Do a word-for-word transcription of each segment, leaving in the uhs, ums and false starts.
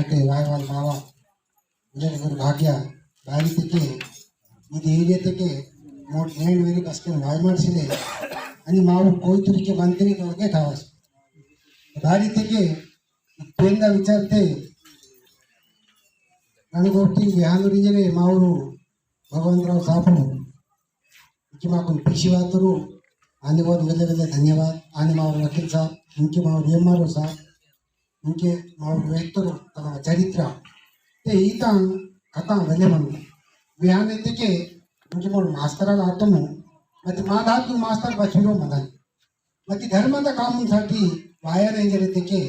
ते वायवाल मावा, इधर गुरु भाग्या, बारी तेके, इधर एरिया तेके, मोट लैंड वेरी बस के वायमार सिले, अनि मावु कोई तुरी के मंत्री तो के ठावस। बारी तेके, पेंदा विचारते, रणगोटी विहानुरी जने मावु भगवंतराव साहब, इनके माकुन पीछे बातुरु, आने बहुत वेले वेले धन्यवाद। आने मावु वकील साहब, इनके मावु एमआरओ साहब, इनके मावु वेहतुरु तमा चरित्र। ते ईतां कथा वेले मन। विहान इतके इनके मोर मास्टर आतमु, मत मा धातु मास्टर बचुरो मदन। मति धर्मता कामुन साटी वायर एंजर इतके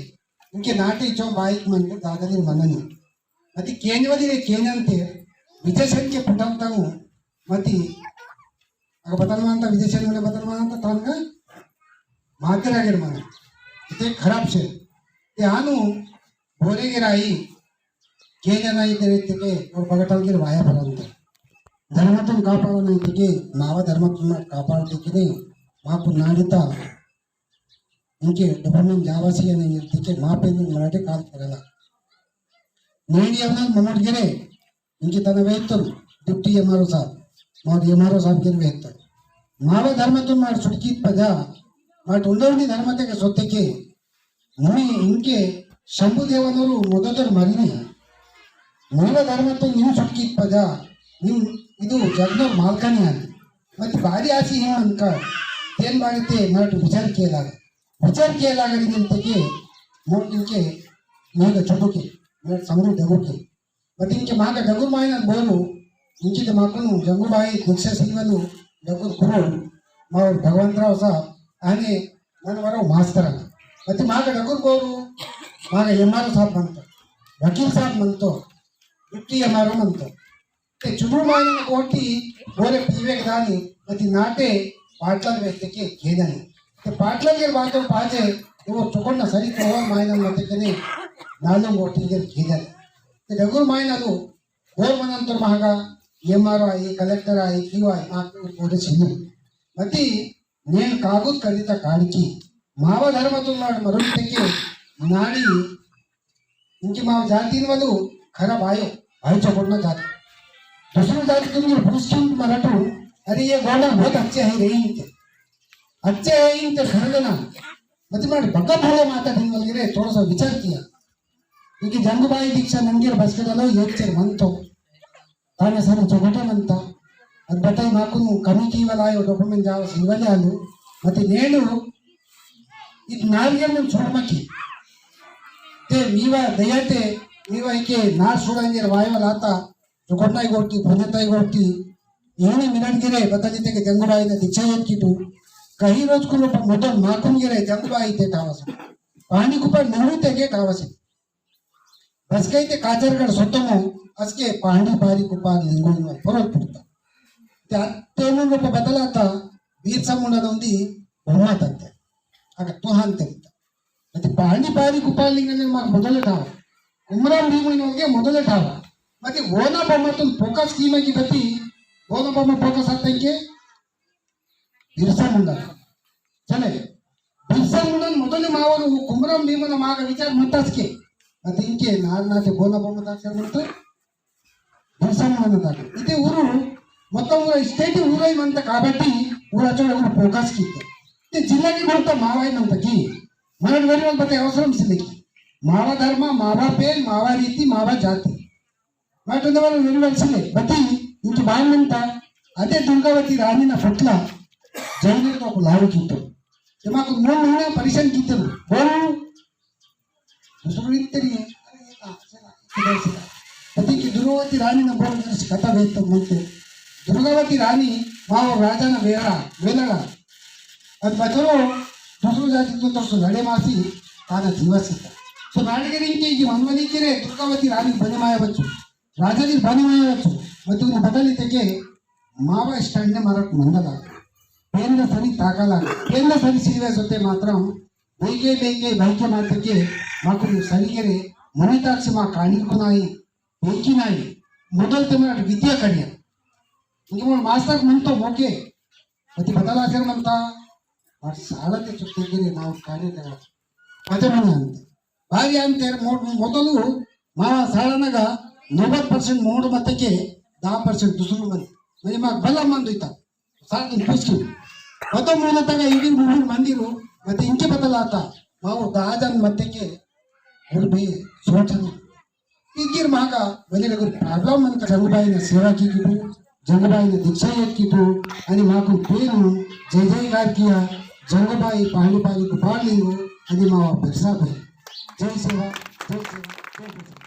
इनके नाटे चो बाइक मन दादली मननी। मति केंजवली रे केंजंते विदेशन के पुटंतंगु मति अगर बतल मानता विदेशन में बतल मानता तानगा मातेर आगे माना। इते खराब से ते आनु बोरे गिराई केंजना इतरे इतके और बगटल गिर वाया परंता। धर्मतुन कापाडना इतके मावा धर्मतुन कापाडते किने माकु नाडिता इनके डबरमन जावासी ने इतके मा पेन मराठे काल करला। नेडी अवनल ममोट गिरे इनके तन वेहतुर डिप्टी एमआरओ साहब, मार एमआरओ साहब गिर वेहतुर। मावा धर्मतुन मार सुटकीत पजा, माट उंडवनी धर्मते के सोते के मुनि इनके शंभु देवनोरु मोदोदर मरिनी। मूल धर्मतो निम सुटकीत पजा, निम इदु जगनो मालकनी आंदी। मत बारी आसी हिम अनका, तेन बारी ते मरट विचार किया लागा। विचार किया लागा निम तके, मोट इनके, मेरे छोटो के, मेरे समझो डगो के। बट इनके माका डगुर मायना बोलू, इनके ते माकुनु जंगू बाई दीक्षा सीवलू डगुर गुरु, मावर भगवंतराव साहब, आने मन वरो मास्टर अना। बट माका डगुर बोलू, माका एमआरओ साहब मनतो, वकील साहब मनतो, डिप्टी एमआरओ मनतो। ते चुनू मायना कोटी बोले पीवे दानी, बट नाटे पाटलाल वेहते के घेदानी। ते पाटलाल के बातों पाजे, ते वो चुकोना सरी तो मायना मते कने, नालो मोटी के घेदानी। ते डगुर मायना लो, बोर मनंतर महागा, एमआरओ आई, कलेक्टर आई, क्यू आई, माकु बोरे सिन्नु। मती नेन कागुत कविता काड़की, मावा धर्मतुन नाड़ मरुन तेके नाड़ी, इनकी मावा जाति वलु खराब आयो, भाई चोपड़ना जाति। दूसरी जाति तुम ये भूस्किन मरटू, अरे ये गोंडल बहुत अच्छे हैं रे इनके। अच्छे हैं इनके घर देना। मती माड़ बग्गा भले माता दिन वल गिरे, थोड़ा सा विचार किया। इनकी जंगुबाई दीक्षा नंगेर बसकटालो येच्चेर मंतो। ताने सर चोगटे मंता। अद बताई माकुनु कमी की वाला आयो डॉक्यूमेंट जाओ सिंगल आलू। मती नेनु इत नारियल नु छोड़मकी। ते मीवा दयाते मीवा इके नार सुड़ांगेर वायवल आता। चोगटनाई गोटी, पुनेताई गोटी। इहने मिलन गिरे बतली तेके जंगुबाई ने दीक्षा येत कीटू। कही रोज कुलो पर मुदन माकुन गिरे जंगुबाई ते ठावस। पानी कुपर नहु तेके ठावस। बस कही ते काचरगढ़ सोतमो असके पहांदी पारी कुपार लिंगो में फरक पड़ता। त्या तेमन रूप बदलाता बिरसा मुंडा नोंदी बोम्मा तत्ते। अगर तुहान तेमता। अति पहांदी पारी कुपार लिंगो में मार बदले था। कुमरम भीम नोगे बदले था। मति वोना बोम्मा तुम फोकस की में की बती, वोना बोम्मा फोकस आते के बिरसा मुंडा। चले, बिरसा मुंडन मोदले मावोर कुमरम भीमन माग विचार मंता असके। अति इंके नार नाते बोना बोमता अक्षर मंता। बिरसा मुंडन ताके। इते उरु, मोत्तम उरु state उरु मंता काबट्टी, उरु अचोड़ उरु focus कीते। ते जिल्ला की बोलता मावाई मंता की। मरन वेरी वाल बते अवसरम सिले की। मावा धर्म, मावा पेन, मावा रीति, मावा जाति। माटुंदे वाला वेरी वाल सिले, बती, इंकी बान मंता, अदे दुर्गावती रानी ना फुटला, जैनेर को लाव कीतो। ते माकु मूंड महीना परेशान कीतो। बोल, दूसरो इत्तरी है। अरे, ये कहाँ से ला? किधर से ला? बती की दुर्गावती रानी ना बोल, जरा से कथा वेहतो मंते। दुर्गावती रानी, मावोर राजा ना वेला, वेलाड़ा। अद बचरो, दूसरो जाति तो, तो सो लड़े मासी, ताना जीवा सीता। सो नाड़गेरी के, ये मनवनी के रे, दुर्गावती रानी बने माया बच्चू। राजाजी बनी माया छु, मत्तुन बदली तेके मावा stand ने मरक मंदला। पेंद सरी ताकाला, पेंद सरी सिलवे सोते मात्रम, बेके बेके भाईके मातके, माकुन सरी केरे, मने ताक से मा कानी कुनाई, बेकी नाई, मुदल ते मरक विद्या करिया। इंके मोर मास्टर मन तो मोके, अति बदला सर मनता, और साला ते चुप तेरे नाव काने तेरा। अते मन अंत। बारी अंत तेरे मोर मोदलु, मावा साधारणंगा नव्वद percent मोड़ मत्तेके दहा percent दुसरू मंदी। म्हणजे माक बला मंदु इता। साथ में पूछ की। पतो मोड़ तगा इगिर मुगिर मंदिरू, मत्ते इंके बदलाता। मावो दहा जन मत्तेके, और भी सोचना। इगिर मागा वली लगुर problem मन का जंगुबाई ने सेवा की कीतू, जंगुबाई ने दीक्षा ये कीतू, अनि माकु पेनु जय जयकार किया, जंगुबाई पहांदी पाली कुपार लिंगो, अनि मावा बिरसा भाई। जय सेवा, जय सेवा, जय सेवा।